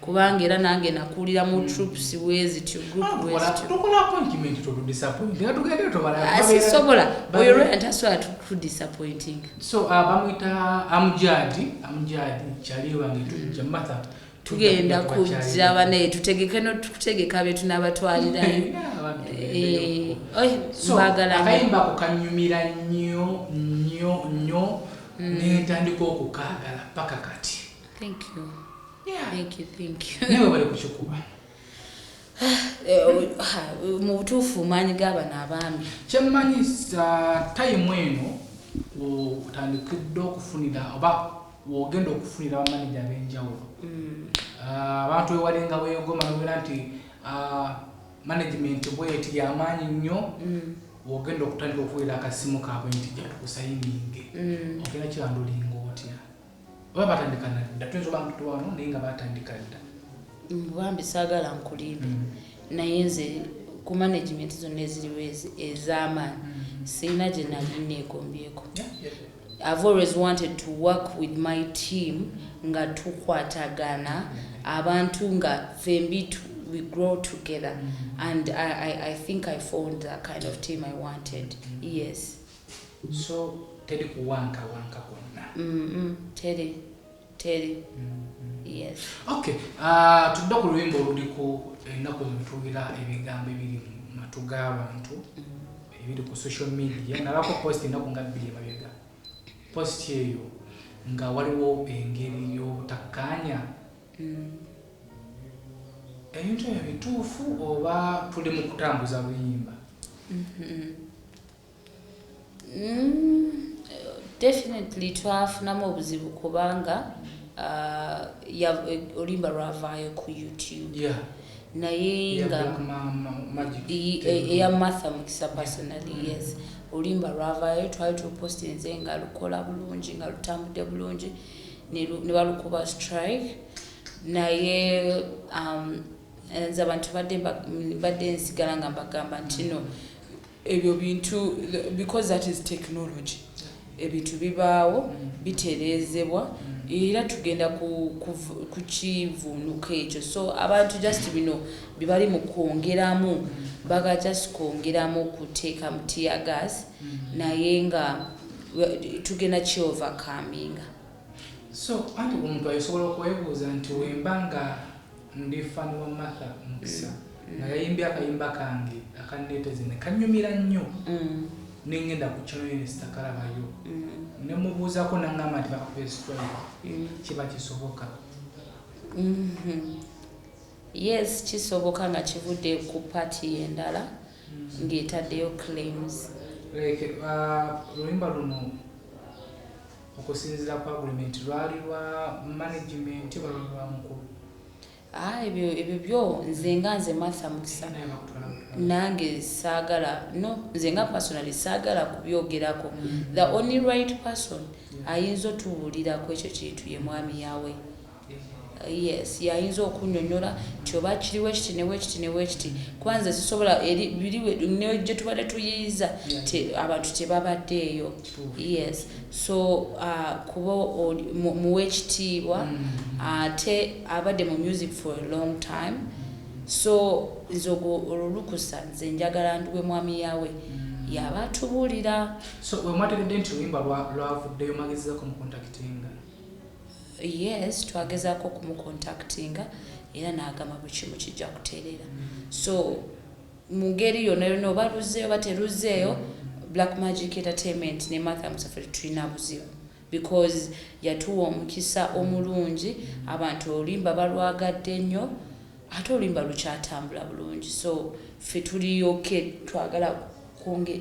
Speaker 2: kubanga era nange nakulira mu troops wezityo, group wezityo.
Speaker 3: Tukola appointment, totudisappoint nga tugende tobala.
Speaker 2: Ah, sisobola, oyo Ryan tasobola kudisappointing.
Speaker 3: So bamwita Amujadi, Amujadi kyali wange, tujja Martha.
Speaker 2: Tugenda kujja banaye, tutegeke notutegeka bye tunabatwalirayo. Eh, oy,
Speaker 3: So
Speaker 2: mbagala nnyo.
Speaker 3: akayimba ako kanyumira nnyo nnyo nnyo, nentandika okukaagala paka kati.
Speaker 2: Thank you. Thank you, thank you.
Speaker 3: Naye webale kukikuba.
Speaker 2: Eh, ha, mu butuufu maanyi g'abano abaami.
Speaker 3: Kyemmanyi tayimu eno otandikidde okufunira oba wogenda okufunira bamaneja ab'enjawulo. Abantu wewalinga weegoma nobeera nti management bweti yamaanyi nnyo, wogenda okutandika okuwera akasimu kaabwe nti ja tukusayininge, ogenda kirandulinga otya? Oba batandika nadda? Tuyinza oba ntuwano naye nga batandika dda.
Speaker 2: Bambi saagala nkulimbe, naye nze ku management zonna eziriwo ez'amaanyi, sirina gye nali neegombyeko. I've always wanted to work with my team nga tukwatagana, abantu nga fembi we grow together, and I think I found the kind of team I wanted, yes.
Speaker 3: So Teri kuwankawanka kwonna.
Speaker 2: Teri teri, yes.
Speaker 3: Okay, tudde ku luyimba oluliko ennaku zino. Tuwulira ebigambo ebiri mu matu g'abantu, ebiri ku social media. Nalako post ennaku nga 2 emabega. Post eyo nga waliwo engeri y'obutakkaanya. Ebintu ebyo bituufu oba tuli mu kutambuza luyimba?
Speaker 2: Definitely twafunamu obuzibu kubanga oluyimba lwavaayo ku YouTube, naye
Speaker 3: Eya
Speaker 2: nga
Speaker 3: Black Magic.
Speaker 2: Eya Martha Mukisa personally, yes. Oluyimba lwavaayo, twali tupostinze nga lukola bulungi, nga lutambudde bulungi, ne balukuba strike. Naye nze abantu badde nsigala nga mbagamba nti no, ebyo bintu, because that is technology, ebintu bibaawo, bitereezebwa, era tugenda kukivuunuka ekyo. So abantu just bino bibali mu kwongeramu, baga just kwongeramu kuteeka mu tear gas, naye nga tugenda kiovercominga.
Speaker 3: So anti omuntu asobola okwebuuza nti wemba nga ndi fan wa Martha Mukisa, nga yayimbye akayimba kange akanneeteze ne kanyumira nnyo, nengenda ku channel ye nesitakalabayo, nemubuuzako naŋŋamba nti bakakuba strike, kiba kisoboka?
Speaker 2: Yes, kisoboka nga kivudde ku party endala ng'etaddeyo claims.
Speaker 3: Like, oluyimba luno okusinziira ku agreement lwali lwa management oba lwali lwa mukulu?
Speaker 2: Ah, ebyo byo nze nga nze Martha Mukisa
Speaker 3: Naye bakutwala butwala.
Speaker 2: Nange saagala, no, nze nga personally saagala kubyogerako. The only right person ayinza otubuulirako ekyo kintu ye mwami yawe. Yes, yayinza okunyonyola nti oba kiriwo ekiti newekiti newekiti, kuba nze sisobola eri biri ne gye tubadde tuyiiza abantu tebabaddeeyo.
Speaker 3: Kituufu.
Speaker 2: Yes, so kuba muwe ekitiibwa, ate abadde mu music for a long time, so nze ogwo olwo lukusa nze njagala nduwe mwami yawe, yaba atubuulira.
Speaker 3: So we mwategedde nti oluyimba lwavuddeyo, mwagezezako mucontactinga?
Speaker 2: Yes, twagezaako okumucontactinga era n'agamba buli kimu kijja kutereera. So mu ngeri yonna yonna, oba luzzeeyo oba teruzzeeyo, Black Magic Entertainment ne Martha Musafiri tulina buzibu, because yatuwa omukisa omulungi. Abantu oluyimba balwagadde nnyo, ate oluyimba lukyatambula bulungi, so ffe tuliyoke twagala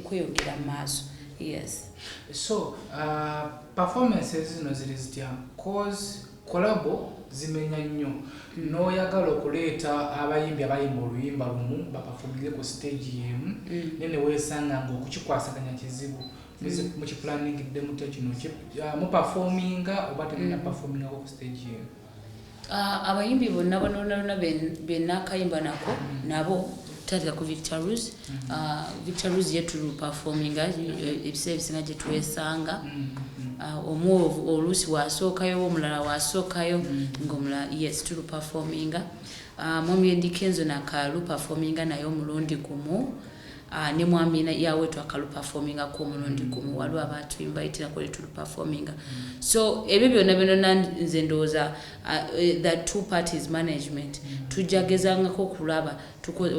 Speaker 2: kweyongera mu maaso, yes.
Speaker 3: So performances zino ziri zitya? Cause collabo zimenya nnyo, n'oyagala okuleeta abayimbi abayimba oluyimba lumu baperforminge ku stage yemu, naye ne weesanga nga okukikwasaganya kizibu. Mukiplaningidde mutya kino? Muperforminga oba temuna performingako ku stage yemu?
Speaker 2: Ah, abayimbi bonna bonna bonna benakayimba nako nabo, tutandika ku Victor Ruz. Ah, Victor Ruz ye tuluperforminga ebiseera ebisinga gye twesanga. Ah, omu oluusi wasookayo, omulala wasookayo, ngaomulala, yes, tuluperforminga. Ah, mwami Eddy Kenzo nakaluperforminga naye omulundi gumu. Ah, ne mwami yawe twakaluperformingako omulundi gumu. Waliwo abatuinvitirako ne tuluperforminga. So ebyo byonna byonna nze ndowooza the two parties management tujja gezangako okulaba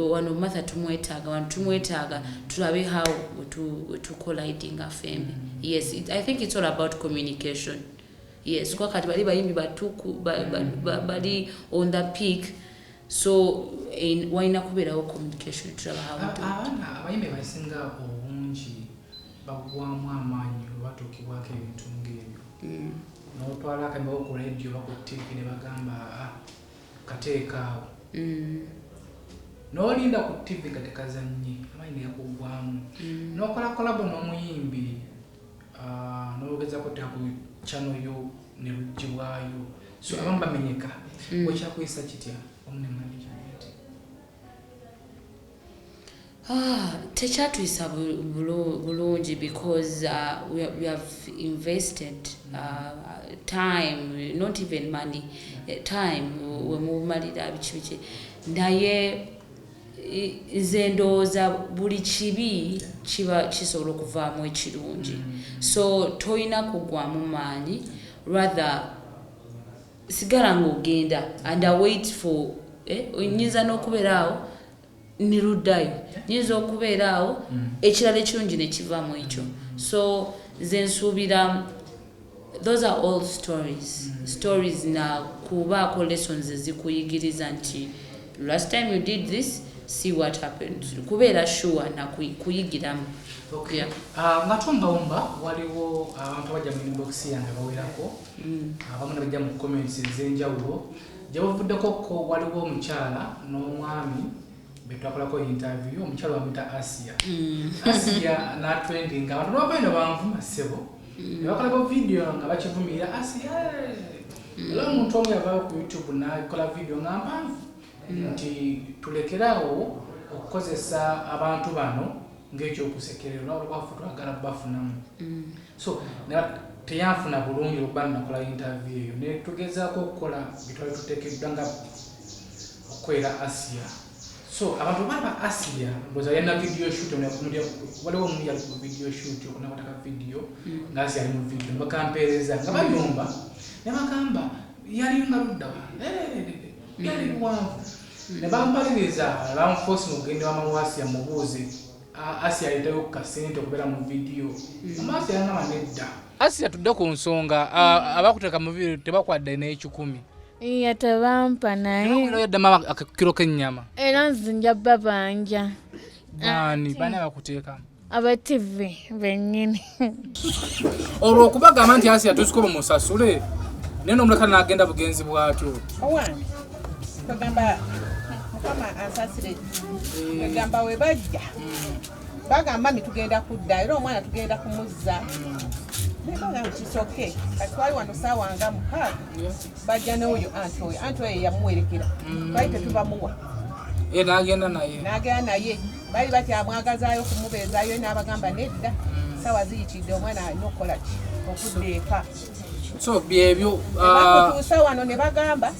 Speaker 2: wano Martha tumwetaaga, wano tumwetaaga, tulabe how wetucollidinga fembi. Yes, I think it's all about communication, yes, kuba kati bali bayimbi batuku bali on the peak, so walina kubeerawo communication, tulaba how we do it.
Speaker 3: Abaana abayimbi abasinga obungi bagwamu amaanyi bwe batuukibwako ebintu ng'ebyo. N'otwala akayimba ku radio oba ku TV ne bagamba, "Ah, kateeka awo," n'olinda ku TV nga tekazannye, amaanyi ne gakuggwamu. N'okola collabo n'omuyimbi, n'ogezako teeka ku channel yo ne luggyibwayo, so abamu bamenyeka. Wekyakuyisa kitya wamu ne management?
Speaker 2: Ah, tekyatuyisa bulungi because we have invested time, not even money, time wemumalira biki biki, naye Nze ndowooza buli kibi kiba kisobola okuvaamu ekirungi, so toyina kugwamu maanyi, rather sigala ng'ogenda and I wait for nyinza n'okubeera awo niruddayo, nyinza okubeera awo ekirala ekirungi nekivaamu ekyo. So nze nsuubira those are all stories na kubaako lessons ezikuyigiriza nti last time you did this, see what happened, kubeera sure na kuyigiramu.
Speaker 3: Okay.
Speaker 2: Yeah.
Speaker 3: Ah, nga tumbawumba, waliwo abantu abajja mu inbox yange bawerako, abamu ne bajja mu comments ez'enjawulo gye buvuddeko ko. Waliwo omukyala n'omwami betwakolako interview. Omukyala bamuyita Asia. Asia n'atrendinga, abantu bava eno banvuma ssebo, ne bakolako video nga bakivumirira Asia. Era omuntu omu yavaayo ku YouTube n'akola video nga mpanvu nti tulekeraawo okukozesa abantu bano ng'ekyokusekererwa olwafu, twagala bafunamu. So teyanfuna bulungi olwokuba nakola interview eyo, ne tugezaako okukola bitwali tuteekeddwa nga okukolera Asia. So abantu balaba Asia, ndowooza yalina video shoot, waliwo omu yali ku video shoot okunakwataka video nga Asia ali mu video, nebakampeereza nga bayomba, ne bagamba yali nga luddawa, yali luwanvu, ne bampaliriza, banforce mugende wama wa Asia mubuuze Asia aletayo ku kasente okubeera mu video. Mama Asia yangamba nedda. Asia, tudde ku nsonga, abakuteeka mu video tebakwadde n'ekikumi?
Speaker 4: Iya, tebampa naye.
Speaker 3: Yadde mama akakiro k'ennyama?
Speaker 4: Era nze nja babanja.
Speaker 3: Baani? Baani abakuteekamu?
Speaker 4: Aba TV bennyini.
Speaker 3: Olwo okubagamba nti Asia tusiko bamusasule, naye nomuleka n'agenda bugenzi bwatyo.
Speaker 6: Owange, kwegamba Mukama ansasire, kwegamba we bajja bagamba mami tugenda kudda, era omwana tugenda kumuzza. Nebagamba kisoke. Kati twali wano saawa nga 6, bajja n'oyo anti oyo anti oyo yamuwerekera, twali tetubamuwa.
Speaker 3: Ye n'agenda naye.
Speaker 6: N'agenda naye, bali bakyamwagazaayo kumubeezaayo, n'abagamba nedda, saawa ziyitidde, omwana alina okukola ki, okudda eka.
Speaker 3: So byebyo.
Speaker 6: Bamutuusa wano ne bagamba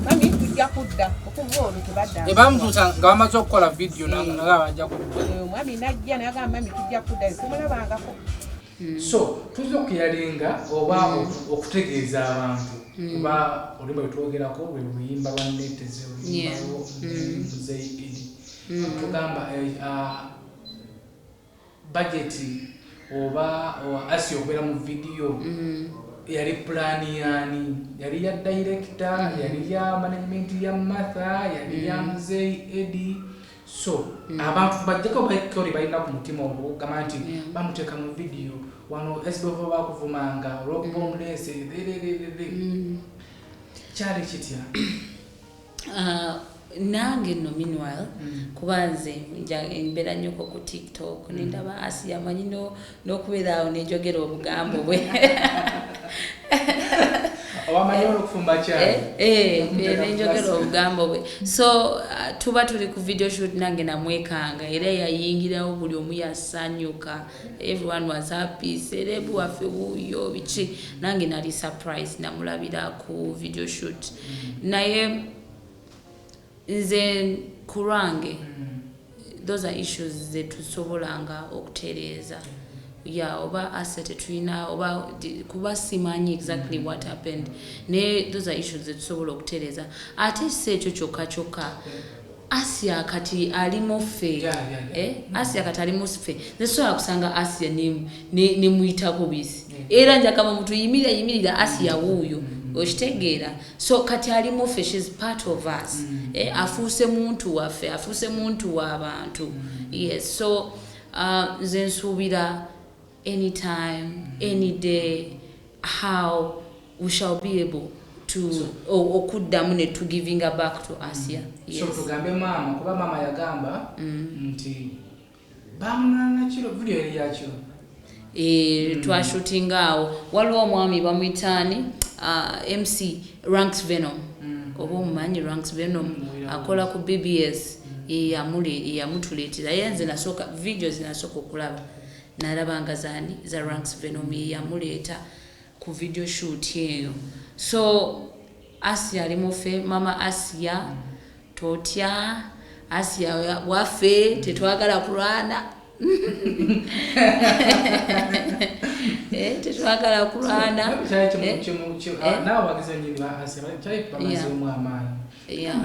Speaker 6: mami tujja kudda, okuva olwo tebadda.
Speaker 3: Bamutuusa nga bamaze okukola video nga bajja kudda.
Speaker 6: Omwami najja nagamba mami tujja kudda, tumulabangako.
Speaker 3: So tuzza okuyalinga oba okutegeeza abantu, kuba oluyimba lwetwogerako lwe luyimba lwa Neteze, oluyimba lwo Muzeyi Edi. Tugamba budget oba Asia okubeera mu video yali pulaani yaani? Yali ya director, yali ya management ya Martha, yali ya Muzeyi Edi? So abantu bajjako bakori balina ku mutima ogwo okugamba nti bamuteeka mu video wano, SBF bakuvumanga olwokuba omuleese, kyali kitya?
Speaker 2: Nange nno meanwhile, kuba nze mbeera nnyoko ku TikTok, nendaba Asia amanyi n'okubeera awo nenjogera obugambo bwe.
Speaker 3: Obamanyi olwokufumba kyayi.
Speaker 2: Nenjogera obugambo bwe. So tuba tuli ku video shoot, nange namwekanga era yayingirawo, buli omu yasanyuka, everyone was happy, celeb waffe wuuyo biki. Nange nali surprise, namulabira ku video shoot. Naye nze ku lwange, those are issues zetusobolanga okutereeza ya oba Asia tetulina oba kuba simanyi exactly what happened, naye those are issues zetusobola okutereeza. Ate si ekyo kyokka kyokka, Asia kati ali mu ffe. Asia kati ali mu ffe. Nze sobola kusanga Asia nemuyitako bisi, era njakama muntu yimirira yimirira, Asia wuuyo, okitegeera? So kati ali mu ffe, she's part of us. Afuuse muntu waffe, afuuse muntu w'abantu. Yes, so nze nsuubira anytime, any day, how we shall be able to okuddamu ne tugivinga back to Asia.
Speaker 3: So
Speaker 2: Yes.
Speaker 3: tugambe maama, kuba maama yagamba nti bamunana kiro, video yali yakiro.
Speaker 2: Twashootinga awo, waliwo omwami bamuyitaani, MC Ranks Venom, oba omumanyi Ranks Venom? Akola ku BBS, yeyamutuleetera. Ye nze nasooka video zinasooka okulaba, nalaba nga zani, za Ranks Venom, yeyamuleeta ku video shoot eyo. So Asia ali mufe. Mama Asia, totya. Asia waffe, tetwagala kulwana. Tetwagala kulwana.
Speaker 3: Nawe nyini ba Asia kyali bamazeemu amaanyi.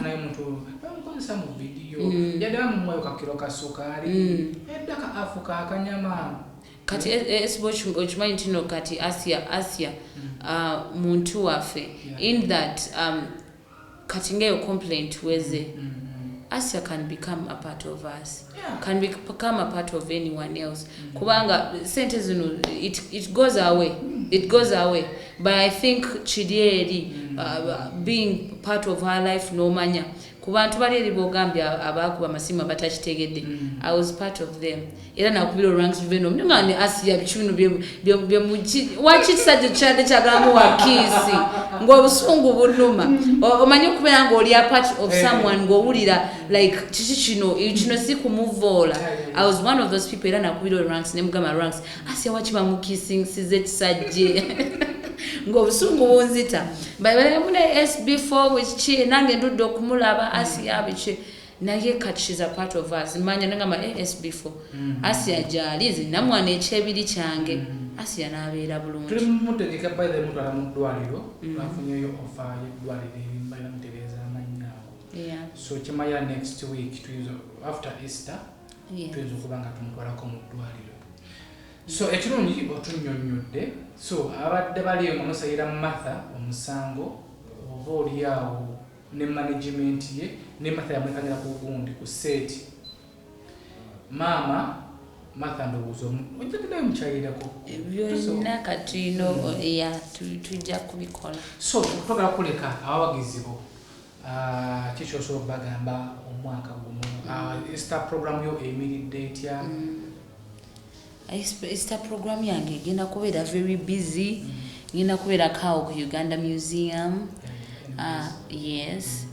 Speaker 3: Naye muntu bamukozesa mu vidiyo, yadde bamumuwayo kakiro ka sukaali, edda ka afu kakanyama.
Speaker 2: Kati esibo okimanyi nti no kati Asia muntu waffe in that kati ngaeyo complaint weze Asia can become a part of us, can become a part of anyone else. Kubanga sente zino it goes away, it goes away. But I think kiri eri being part of her life n'omanya ku bantu bali eri b'ogambye abaakuba amasimu abatakitegedde, I was part of them. Era nakubira olwangs venom nga ne Asia biki bino waki kisajja kyadde kyagalamu wa kiisi ng'obusungu bunuma. Omanyi okubeera ng'oli a part of someone ng'owulira like kiki kino kino si kumuvoola. I was one of those people. Era nakubira olwangs ne mugamba Ranks, Asia waki bamukisingisiza ekisajje ng'obusungu bunzita. Mune SB4 bwekiki nange ndudde okumulaba Asia biki, naye kati she's a part of us. Manya nagamba SB4 Asia gyali, nze namwana ekyebiri kyange, Asia n'abeera bulungi.
Speaker 3: Tuli mumutegeka by the mutwala mu ddwaliro, bafunyeyo offer y'eddwaliro erimu balina mutereeza amannya ago. So kimanya next week tuyinza, after Easter, tuyinza okuba nga tumutwalako mu ddwaliro. So ekirungi otunnyonnyodde. So abadde bali eyo nga musayira Martha omusango oba oli awo ne management ye ne Martha yamwekangira ku gundi ku set. Maama Martha ndowooza ojja kuddayo mukyayirako.
Speaker 2: Byonna kati no ya tujja kubikola.
Speaker 3: So twagala kuleka abawagizi bo, kiki osobola okubagamba omwaka guno? Easter program yo eyimiridde etya?
Speaker 2: Easter program yange egenda kubeera very busy. Ngenda kubeerako awo ku Uganda Museum. Yes,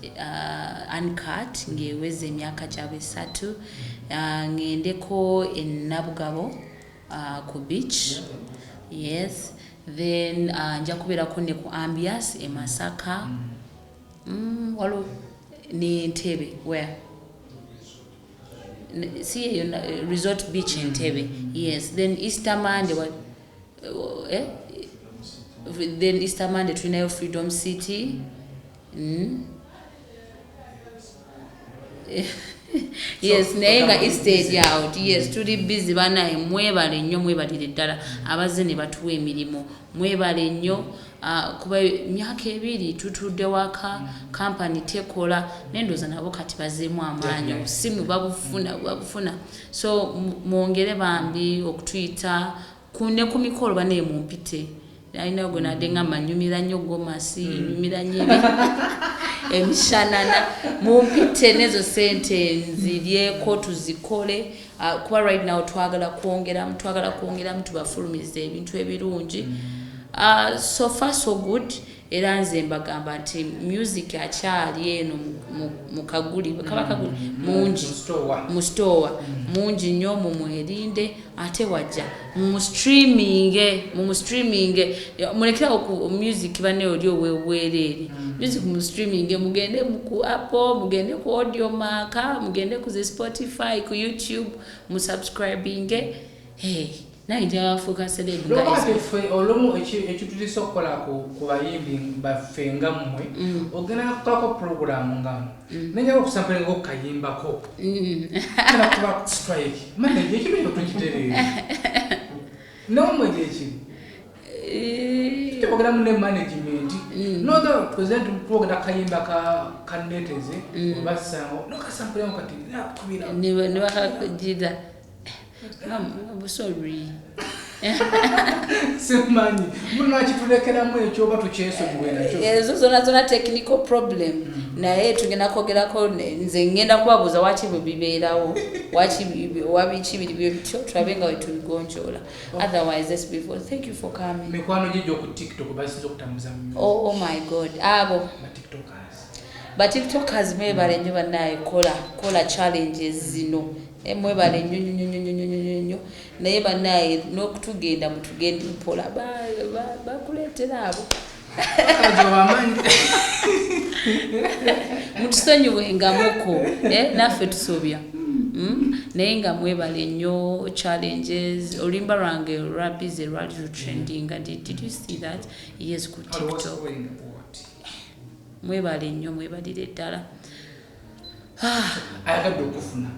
Speaker 2: Uncut ng'eweza emyaka gyabwe 3. Ngendeko e Nabugabo ku beach. Yes, then nja kubeerako ne ku Ambias e Masaka. Waliwo n'Entebbe where si eyo Resort Beach Entebbe. Yes, then Easter Monday what, eh? Then Easter Monday tulinayo Freedom City. Yes, naye nga Easter eri out. Yes, tuli busy banaye, mwebale nnyo, mwebalire ddala abazze ne batuwa emirimu, mwebale nnyo. Kuba myaka 2 tutudde waka, kampani tekola, nendooza nabo kati bazzeemu amaanyi, obusimu babufuna. So mwongere bambi okutuyita ne ku mikolo banaye mumpite. Alina gwe nadde ngamba nnyumira nnyo gomasi, nnyumira nnyo emishanana, mumpite n'ezo sente nziryeko tuzikole. Kuba right now twagala kwongeramu tubafulumize ebintu ebirungi. So far so good. Era nze mbagamba nti music akyali eno mu kaguli, kaba kaguli mungi mu store mungi nnyo, mumwerinde ate wajja mu streaming mulekera ku music banne oli owebwereere. Music mu streaming, mugende ku Apple, mugende ku Audiomack, mugende ku Spotify, ku YouTube, mu subscribing. Hey, naye njafuuka celeb guys.
Speaker 3: Olumu ekitulisa okukola ku bayimbi baffe nga mmwe, ogenda kukolako program nga nenjaba okusampulingako okukayimbako. Kuba strike. Manager, ekintu ekyo tukitereera. Nammwe gyekiri. Twogera mu ne management. Noga president twogera kayimba ka neteze oba sango nokasampulingako kati nakubira.
Speaker 2: Ne bakagira. I'm sorry.
Speaker 3: Simanyi munakitulekeramu ekyo oba tukyesonyiwe nakyo.
Speaker 2: Ezo zonna technical problem. Naye tugenda kwogerako, nze ngenda kubabuuza waki bwe bibeerawo, waki wabiki biri bwe bityo, tulabe nga bwe tubigonjoola. Otherwise, let's be for. Thank you for coming.
Speaker 3: Mikwano gye ku TikTok basinze okutambuza mu.
Speaker 2: Oh my God, abo.
Speaker 3: Ba TikTokers.
Speaker 2: Ba TikTokers mwebale nnyo bannaye, kola challenges zino. Mwebale nnyo nnyo nnyo nnyo nnyo nnyo. Naye bannaye n'okutugenda mutugende mpola, bakuleetera abo.
Speaker 3: Kajobamanyi.
Speaker 2: Mutusonyiwengamuko, eh, naffe tusobya. Naye nga mwebale nnyo challenges. Oluyimba lwange olwa busy lwali lutrendinga. Did you see that? Yes, ku TikTok. Mwebale nnyo, mwebalire ddala.
Speaker 3: Ayagadde okufuna.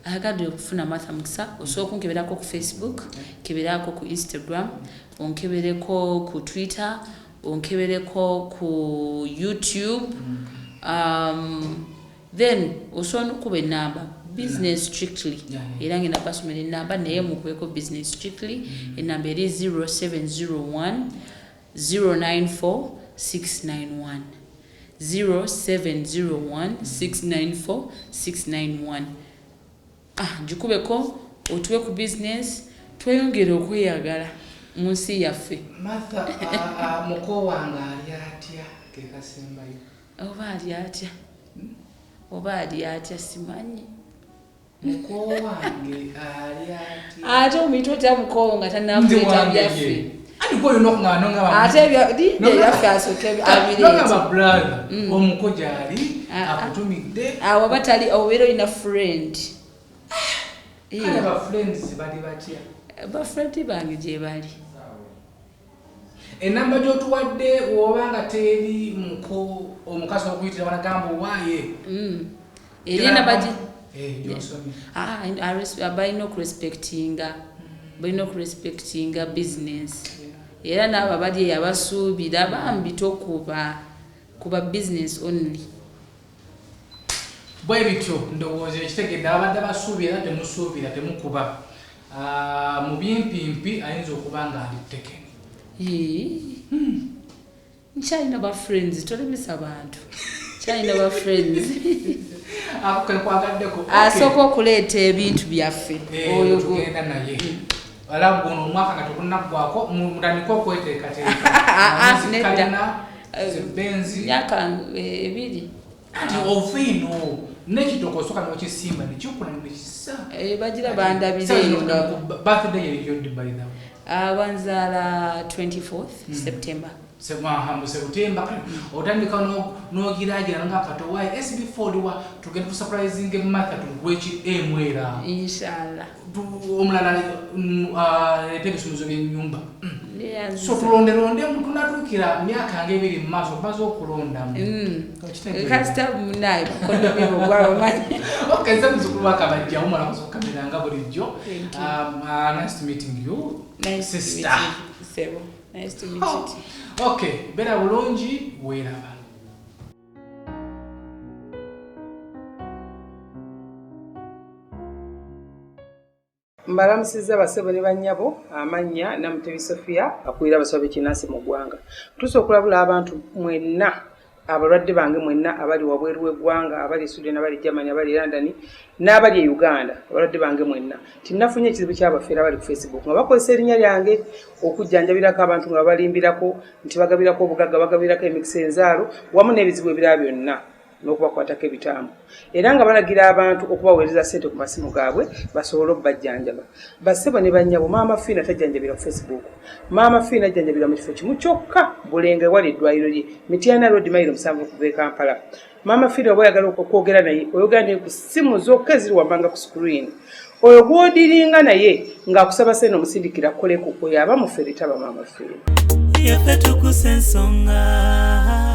Speaker 2: Ayagadde okufuna Martha Mukisa, osobola okunkeberako ku Facebook, keberako ku Instagram, onkebereko ku Twitter, onkebereko ku YouTube. Then osobola nokuba enamba business strictly. Era ngenda basomera enamba, naye mukubeko business strictly. Enamba eri 0701 094 691, 0701 694 691. Ah, gikubeko otuwe ku business, tweyongere okweyagala mu nsi yaffe.
Speaker 3: Martha, muko wange ali atya? Kekasembayo.
Speaker 2: Oba ali atya, oba ali atya, simanyi.
Speaker 3: Muko wange ali atya?
Speaker 2: Ate omuyita otya mukowo nga
Speaker 3: Ndi
Speaker 2: tanakuleeta
Speaker 3: wange
Speaker 2: byaffe?
Speaker 3: ye. Andi gwe olina okuŋŋamba nongamba
Speaker 2: Ate linda ebyaffe asooke abireete.
Speaker 3: Nongamba brother, omuko gyali
Speaker 2: Ah, ah.
Speaker 3: akutumidde.
Speaker 2: Awo aba tali, obeera olina friend.
Speaker 3: Kale ba friends bali batya?
Speaker 2: Bafriend bange gye bali.
Speaker 3: Enamba gy'otuwadde woba nga teri muko, omukazi okuyitira wanagamba owaaye.
Speaker 2: Eri enamba gye
Speaker 3: Eh, gy'osomye.
Speaker 2: Ah, balina okurespectinga, balina okurespectinga business. Era n'abo abali eyo abasuubira, bambi tokuba, kuba business only.
Speaker 3: Bwe bityo ndowooza ekitegedde. Abadde basuubira, temusuubira, temukuba. Ah, mu bimpimpi ayinza okuba nga ali taken.
Speaker 2: Ee. Nkyalina ba friends, tolemesa bantu, nkyalina ba friends.
Speaker 3: Ako kekwagaddeko.
Speaker 2: Asooka okuleeta ebintu byaffe.
Speaker 3: Eh,
Speaker 2: oyo
Speaker 3: tugenda naye ala guno omwaka nga tegunaggwako, mutandike okweteekateeka.
Speaker 2: Ah, ah, nedda.
Speaker 3: Kalina zebenzi.
Speaker 2: Myaka 2.
Speaker 3: Anti ofiino n'ekitooke osooka n'okisimba nekikula nekisa.
Speaker 2: Eh, bagira bandabira eyo nga
Speaker 3: Birthday yeriyoddi, by the way?
Speaker 2: Abanzaala 24th September.
Speaker 3: Mu September. Otandika n'ogiragira nga katowaye sb4 wa tugenda tusurprising Martha, tugweki emwera.
Speaker 2: Inshallah.
Speaker 3: Omulala aleeta ebisumuzo by'ennyumba.
Speaker 2: Neyanziza.
Speaker 3: So tulondelondemu, tunatuukira myaka ngaebiri mu maaso tumaze okulondamu. Okitegeera?
Speaker 2: Kasita munaye bukonomi bwogwabamanyi.
Speaker 3: Okay, nze muzukulu wakabajja omala kukamera nga bulijjo.
Speaker 2: Thank you.
Speaker 3: Nice to meeting you,
Speaker 2: Nice to
Speaker 3: sister.
Speaker 2: meet you, Sebo. Nice to meet you too.
Speaker 3: Okay, beera bulungi, weeraba.
Speaker 7: Mbalamusizza basebo ne bannyabo. Amannya Namutebi Sofia, akulira abasawo b'ekinnansi mu ggwanga. Tusa okulabula abantu mwenna, abalwadde bange mwenna abali wabweru w'eggwanga, abali Sweden, abali Germany, abali London n'abali e Uganda, abalwadde bange mwenna, tinnafunye ekizibu ky'abafeera abali ku Facebook nga bakozesa erinnya lyange okujjanjabirako abantu, nga babalimbirako nti bagabirako obugagga, bagabirako emikisa, enzaalo wamu n'ebizibu ebirala byonna n'okubakwatako ebitambo, era nga balagira abantu okubaweereza ssente ku masimu gaabwe basobole okubajjanjaba. Bassebo ne bannyabo, Maama Fiina tajjanjabira ku Facebook. Maama Fiina ajjanjabira mu kifo kimu kyokka, Bulenga, ewali eddwaliro lye, Mityana Road, mayiro 7 okuva e Kampala. Maama Fiina oba oyagala okwogera naye, oyogera naye ku ssimu zokka eziri wammanga ku screen. Oyo gw'odiringa naye ng'akusaba ssente omusindikira koleko, oyo aba mufere, taba Maama Fiina.
Speaker 1: Yaffe tukusa ensonga.